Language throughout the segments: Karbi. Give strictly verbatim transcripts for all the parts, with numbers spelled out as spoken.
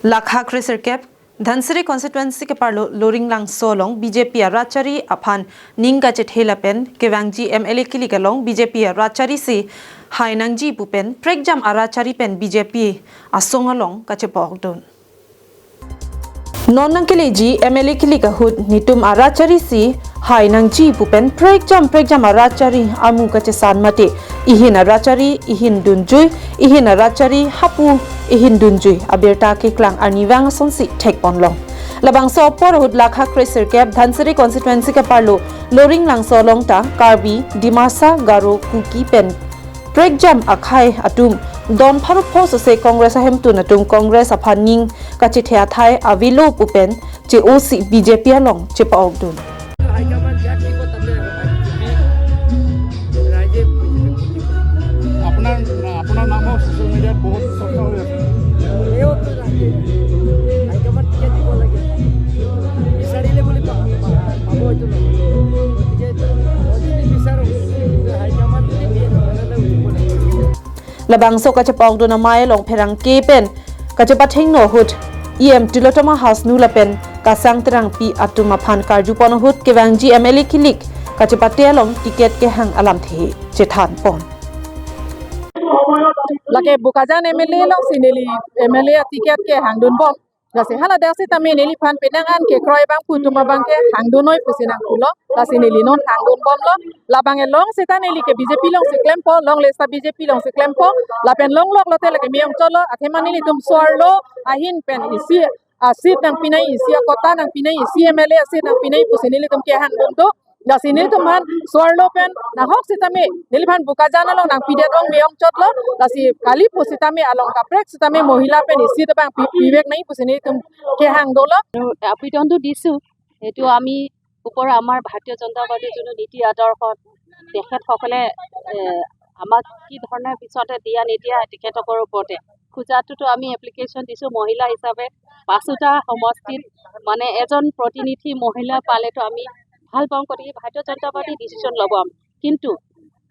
Lakha kresirkep, Dhansiri constituency keparlo Loringlangso along B J P arat chari aphan ning kachethe lapen kevangji M L A kilik along B J P arat chari si hai nangji pu pen prekjam arat chari pen B J P asong along kachepa-okdun. Non nangkeleji M L A kilik ahut netum arat chari si hai nangji pu pen prekjam prekjam arat chari amu kachesan mate ihin arat chari ihin dunjui, ihin arat chari hapu ihin dunjui abirta keklang arnivang asonsi thekponlong. Labangso apor ahut Lakha kresirkep Dhansiri constituency keparlo Loringlangso along ta Karbi, Dimasa, Garo, Kuki pen prekjam akhei atum don pharo pho sose Congress ahemtun atum Congress aphan ning kachethe athai avelo pu pen che-osi B J P along chepa-okdun. High command যাক দিব তাতে ৰাইজে আপোনাৰ, আপোনাৰ নামো ছ'চিয়েল মিডিয়াত বহুত চৰ্চা হৈ আছে। হাইকমাণ্ড টিকেট দিব লাগে, বিচাৰিলে বুলি পা- পা- পাব এইটো নহয়। গতিকে মই যদি বিচাৰোঁ, কিন্তু হাইকমাণ্ড যদি দিয়ে, তেনেহ'লে উঠিব লাগিব। Labangso kachepa-okdun amei along pherangke pen kachepathengno ahut E M Tilottama Hasnu lapen Kasang Terangpi atum aphan karjupon ahut kevangji M L A kilik kachepate along ticket kehang alamthe chethanpon. Lake Bokajan M L A alongsi neli M L A ticket kehangdunbom. Lasi hala dak sitame neliphan penang an kekroi abang pu atum abang kehangdunnoi pusi nangpulo. Lasi neli non hangdunbomlo. Labang along sita neli ke B J P alongsi klempo, longle sita B J P alongsi klempo. Lapen longlok lote lake me-ongchotlo, athema nelitum so-arlo ahin pen isi aseat nangpinai, isi akota nangpinai, isi M L A aseat nangpinai pusi nelitum kehangdun do. Lasi nelitum aphan so-arlo pen nahok sitame neliphan Bokajan along nangpidet ong me-ongchotlo. Lasi kali pusitame along kaprek sitame mohila pen isi abang pi- pivek nai pusi nelitum kehang dolo. আবেদনটো দিছোঁ, সেইটো আমি ওপৰৰ আমাৰ ভাৰতীয় জনতা পাৰ্টীৰ যোনটো নীতি আদৰ্শ, তেখেতসকলে এ, আমাক কি ধৰণে পিছতে দিয়া নিদিয়া তেখেতসকলৰ ওপৰতে। খোজাটোতো আমি এপ্লিকেশ্যন দিছোঁ মহিলা হিচাপে, পাঁচোটা সমষ্টিত মানে এজন প্ৰতিনিধি মহিলা পালেতো আমি ভাল পাওঁ, গতিকে ভাৰতীয় জনতা পাৰ্টি ডিচিশ্যন ল'ব। কিন্তু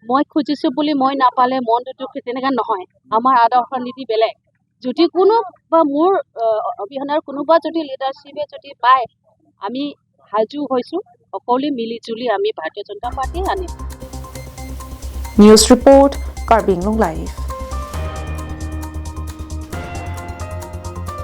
মই খুজিছোঁ বুলি মই নাপালে মনটো দুখ, তেনেকুৱা নহয়। আমাৰ আদৰ্শ নীতি বেলেগ। যদি কোনো বা মোৰ আহ, অবিহনে আৰু কোনোবা যদি লিডাৰশ্বিপে যদি পায়, আমি সাজু হৈছোঁ, সকলোৱে মিলি জুলি আমি ভাৰতীয় জনতা পাৰ্টি আনিম। News report, Karbi Anglong Live.